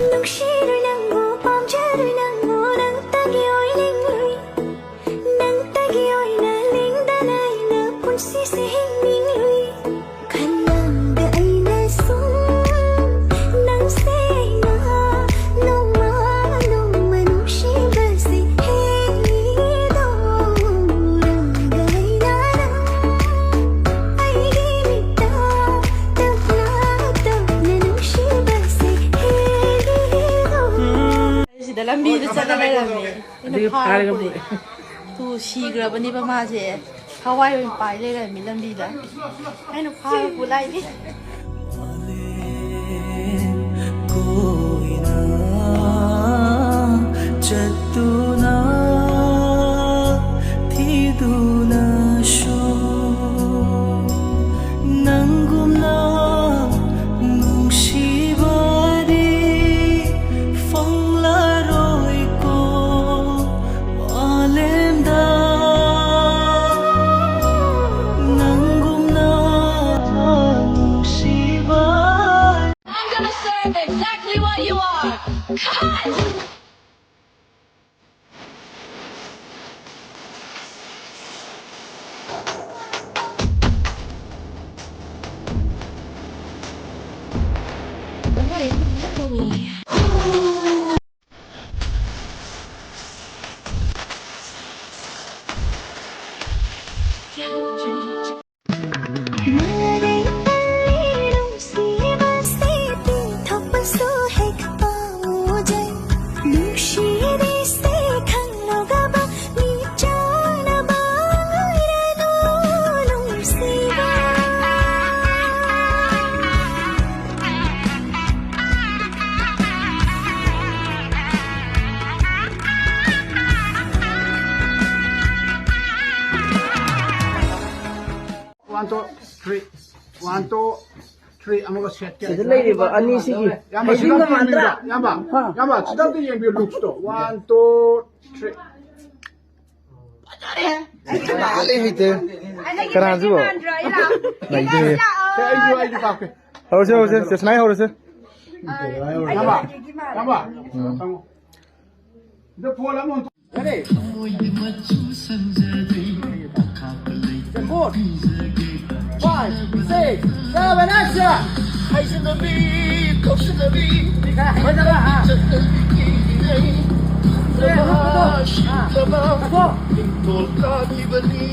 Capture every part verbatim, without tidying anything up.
ꯅꯨꯡꯁꯤꯔꯣꯏ ꯅꯪꯕꯨ, ꯄꯥꯝꯖꯔꯣꯏ ꯅꯪꯕꯨ, ꯅꯪꯇꯒꯤ ꯑꯣꯏ ꯂꯦꯡꯂꯨꯏ꯫ ꯅꯪꯇꯒꯤ ꯑꯣꯏꯅ ꯂꯦꯡꯗꯅ ꯑꯩꯅ ꯄꯨꯟꯁꯤꯁꯦ ꯍꯤꯡꯅꯤꯡꯂꯨꯏ꯫ ꯈꯜꯂꯝꯗ ꯑꯩꯅ ꯁꯨꯝ ꯅꯪꯁꯦ ꯑꯩꯅ ꯅꯣꯡꯃ ꯅꯣꯡꯃ ꯅꯨꯡꯁꯤꯕꯁꯦ ꯍꯦꯟꯗꯣꯔꯝꯒ ꯑꯩꯅ ꯅꯪ ꯑꯩꯒꯤ ꯃꯤꯠꯇ ꯇꯞꯅ ꯇꯞꯅ ꯅꯨꯡꯁꯤꯕꯁꯦ ꯍꯦꯟꯗꯣꯔꯝ꯫ ꯁꯤꯗ ꯂꯝꯕꯤꯗ ꯆꯠꯂ ꯂꯩꯔꯝꯃꯦ꯫ ꯑꯩꯅ ꯑꯗꯨꯒꯤ ꯐꯥꯔ ꯐꯥꯔꯒ ꯄꯨꯔꯛꯑꯦ꯫ ꯄꯨꯔꯛꯑꯦ꯫ ꯇꯨ ꯁꯤꯈ꯭ꯔꯕꯅꯦꯕ ꯃꯥꯁꯦ꯫ ꯊꯋꯥꯏ ꯑꯣꯏꯅ ꯄꯥꯏ ꯂꯩꯔꯝꯃꯤ ꯂꯝꯕꯤꯗ꯫ ꯑꯩꯅ ꯐꯥꯔ ꯄꯨ ꯂꯥꯛꯏꯅꯤ꯫ ꯀꯣꯏꯅ ꯆꯠꯇꯨꯅ ꯊꯤꯗꯨꯅꯁꯨ ꯅꯪꯒꯨꯝꯅ ꯅꯨꯡꯁꯤꯕꯗꯤ ꯐꯪꯂꯔꯣꯏꯀꯣ ꯃꯥꯂꯦꯝꯗ ꯅꯪꯒꯨꯝꯅ ꯅꯨꯡꯁꯤꯕ. I'm gonna serve exactly what you are. Cut! One, two, three. One, two, three. ꯑꯃꯒ set ꯀꯦ. ꯁꯤꯗ ꯂꯩꯔꯤꯕ ꯑꯅꯤꯁꯤꯒꯤ ꯏꯌꯥꯝꯕ, ꯁꯤꯗ ꯑꯝꯇ ꯌꯦꯡꯕꯤꯌꯨ. ꯏꯌꯥꯝꯕ, ꯍꯥ? ꯏꯌꯥꯝꯕ, ꯁꯤꯗ ꯑꯝꯇ ꯌꯦꯡꯕꯤꯌꯨ, looks ꯇꯣ. One, two, three. ꯐꯖꯔꯦ꯫ ꯍꯩꯇꯦ꯫ ꯀꯅꯥꯁꯨ? ꯂꯩꯇꯦ꯫ ꯁꯦ, ꯑꯩꯁꯨ, ꯑꯩꯁꯨ ꯀꯥꯞꯀꯦ꯫ ꯍꯧꯔꯁꯦ, ꯍꯧꯔꯁꯦ꯫ ꯆꯦ ꯁꯅꯥꯏ ꯍꯧꯔꯁꯦ꯫ ꯏꯌꯥꯝꯕ꯫ ꯇꯥꯃꯣ, ꯇꯥꯃꯣ꯫ ꯑꯗꯣ ꯐꯣꯟ ꯑꯃ ꯍꯨꯟꯇꯣꯛ-, Ready? Four, five, six, seven, action! ꯍꯥꯏꯖꯅꯕꯤ, ꯀꯧꯁꯅꯕꯤ, ꯈꯔ ꯍꯩꯅꯕ, ꯍꯥ? ꯆꯠꯅꯕꯤ ꯀꯤꯔꯤꯉꯩ, ꯁꯦ, ꯍꯨꯟꯗꯣꯛ, ꯍꯨꯟꯗꯣꯛ꯫ ꯑꯥ, ꯍꯨꯟꯗꯣꯛ꯫ ꯃꯤꯡꯊꯣꯜ ꯇꯥꯈꯤꯕꯅꯤ꯫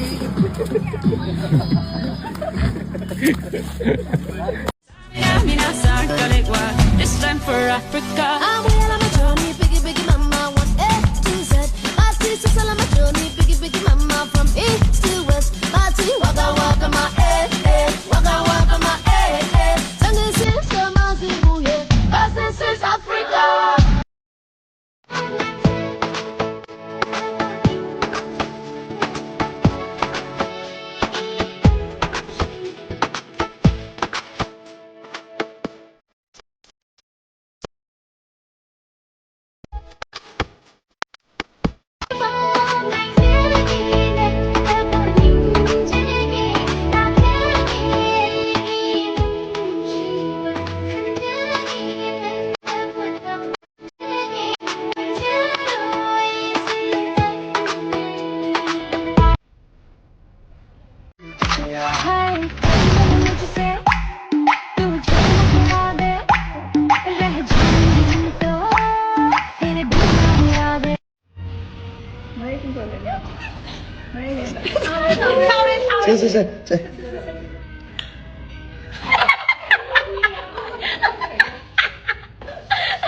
It's time for Africa. I'm well on my journey, biggie, biggie, mama, one A to Z. Party, so sell on my journey, biggie, biggie, mama, from east to west. Party, waka, waka, my, eh, eh, waka, waka, my, eh, eh. Tango, sing, so, my, zing, boo, yeah. 'Cause this is Africa. ꯁꯦ, ꯁꯦ, ꯁꯦ, ꯁꯦ꯫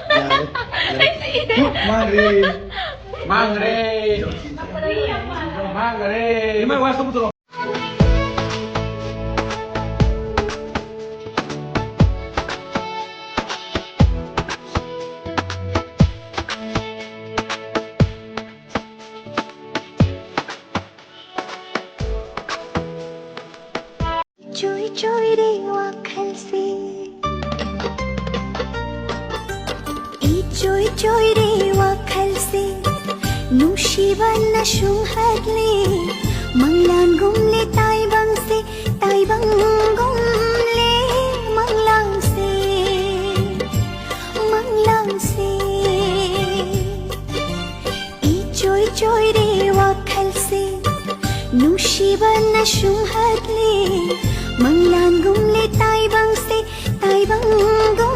ꯌꯥꯔꯦ, ꯌꯥꯔꯦ꯫ ꯃꯥꯡꯈ꯭ꯔꯦ꯫ ꯃꯥꯡꯈ꯭ꯔꯦ꯫ ꯃꯥꯡꯈ꯭ꯔꯦ꯫ ꯏꯃꯥ, ꯋꯥ ꯁꯨꯝ ꯄꯨꯊꯣꯔꯛꯑꯣ꯫ ꯏꯆꯣꯏ ꯆꯣꯏꯔꯦ ꯋꯥꯈꯜꯁꯦ, ꯏꯆꯣꯏ ꯆꯣꯏꯔꯦ ꯋꯥꯈꯜꯁꯦ, ꯅꯨꯡꯁꯤꯕꯅ ꯁꯨꯝꯍꯠꯂꯦ꯫ ꯃꯪꯂꯥꯟꯒꯨꯝꯂꯦ ꯇꯥꯏꯕꯪꯁꯦ, ꯇꯥꯏꯕꯪꯒꯨꯝꯂꯦ ꯃꯪꯂꯥꯟꯁꯦ, ꯃꯪꯂꯥꯟ ꯁꯦ꯫ ꯏꯆꯣꯏ ꯆꯣꯏꯔꯦ ꯋꯥꯈꯜꯁꯦ, ꯅꯨꯡꯁꯤꯕꯅ ꯁꯨꯝ ꯍꯥꯠꯂꯦ꯫ ꯃꯪꯂꯥꯟꯒꯨꯝꯂꯦ ꯇꯥꯏꯕꯪꯁꯦ, ꯇꯥꯏꯕꯪꯒꯨꯝ